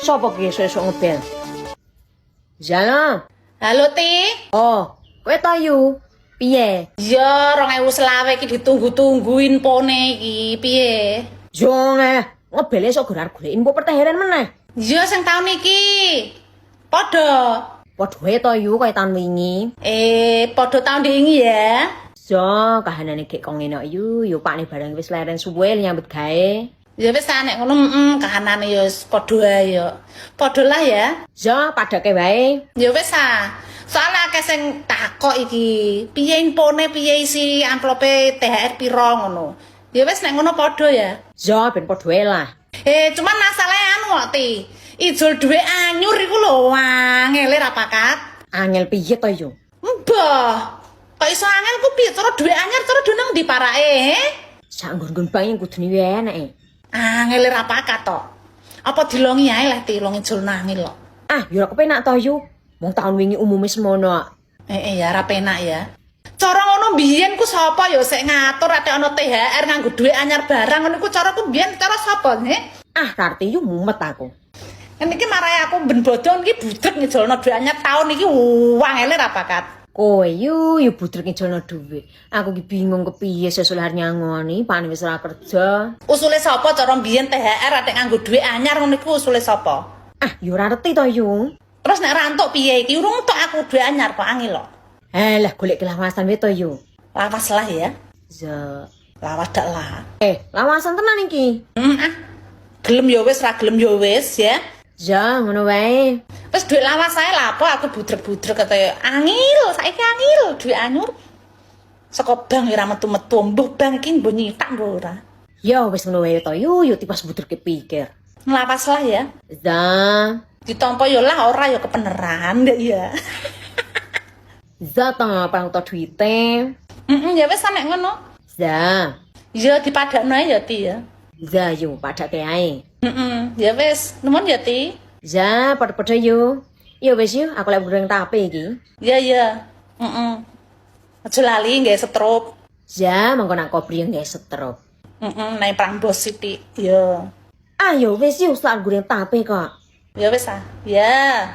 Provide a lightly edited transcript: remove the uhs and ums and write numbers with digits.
Sopo ki esuk-esuk ngebel? Jalo. Halo, Ti. Oh, kowe to, Yu? Piye? Ya, 2025 iki ditunggu-tunggu infone iki. Piye? Yo ngebel esuk gerar golek info perteheran meneh. Ya, sing taun iki. Padha. Padha wae to, Yu, kaya taun wingi. Eh, padha taun wingi ya. Yo, kahanane gek kok ngene, Yu, yo pakne barang wis leren suwe nyambut gawe. Ya wis ah, nek ngono kahanane ya wis padha ae ya. Padha lah ya. Yo, padake wae. Ya wis ah. Soale akeh sing takok iki, piye infone, piye isi amplope THR piro ngono. Ya wis, nek ngono padha ya. Yo, ben padha wae lah. Eh, cuman masalahnya anu kok, Ti. Ijol dhuwit anyur iku lho angele ra pakat. Angel piye to, Yu? Mbah. Kok iso angel ku piye? Cara dhuwit anyar cara do nang ndi parake, he? Sak nggon-nggon bank yang kudune eneke. Angele ra pakat to. Apa dilongi ae lah, Ti, longi ijol nangil kok. Ah, yo ora kepenak to, Yu. Wong taun wingi umume semono. Eh, eh ya ra penak ya. Cara ngono biyen ku sapa ya sik ngatur ate ana THR nganggo dhuwit anyar barang ngono iku, cara ku biyen cara sapa, he? Ah, rarti, Yu, mumet aku. Kan iki marai aku ben bodho iki budrek ngijolno dhuwit anyar taun iki wangele ra pakat. Kowe, Yu, yu budrek ngijolno dhuwit. Aku ki bingung kepiye sesuk arep nyangoni, pakne wis ora kerja. Usule sapa cara biyen THR ate nganggo dhuwit anyar ngono iku usule sapa? Ah, yo ora ngerti to, Yu. Terus nek ra entuk piye iki? Urung entuk aku dhuwit anyar kok angel kok. Eh lah, golek kelawasan wae to, Yu. Lawas lah ya. Za. Lawas dak lah. Eh, lawasan tenan iki. Ah. Gelem ya wis, ra gelem ya wis ya. Ya, ngono wae. Wis dhuwit lawas ae lah, apa aku budrek-budrek kata angil, saiki angil dhuwit anyur. Saka bank ora metu-metu, mbuh bank iki mbuh nyitak mbuh ora. Ya wis ngono wae to, Yu, yu tipas budrek pikir. Lawas lah ya. Za. Ditampa ya lah, ora ya kepeneran ndak ya. Za to apa to duwite. Heeh, ya wis nek ngono. Za. Ya dipadakno ae ya, Ti, ya. Za, Yu, padake ae. Heeh, ya wis, nuwun ya, Ti. Za, padha-padha, Yu. Ya wis, Yu, aku lek goreng tape iki. Ya ya. Heeh. Aja lali nggawe setrup. Za, mengko nak kobri nggawe setrup. Heeh, naik prambos sithik. Ya. Ah, ya wis, Yu, sak goreng tape kok. Ya wis ah. Ya.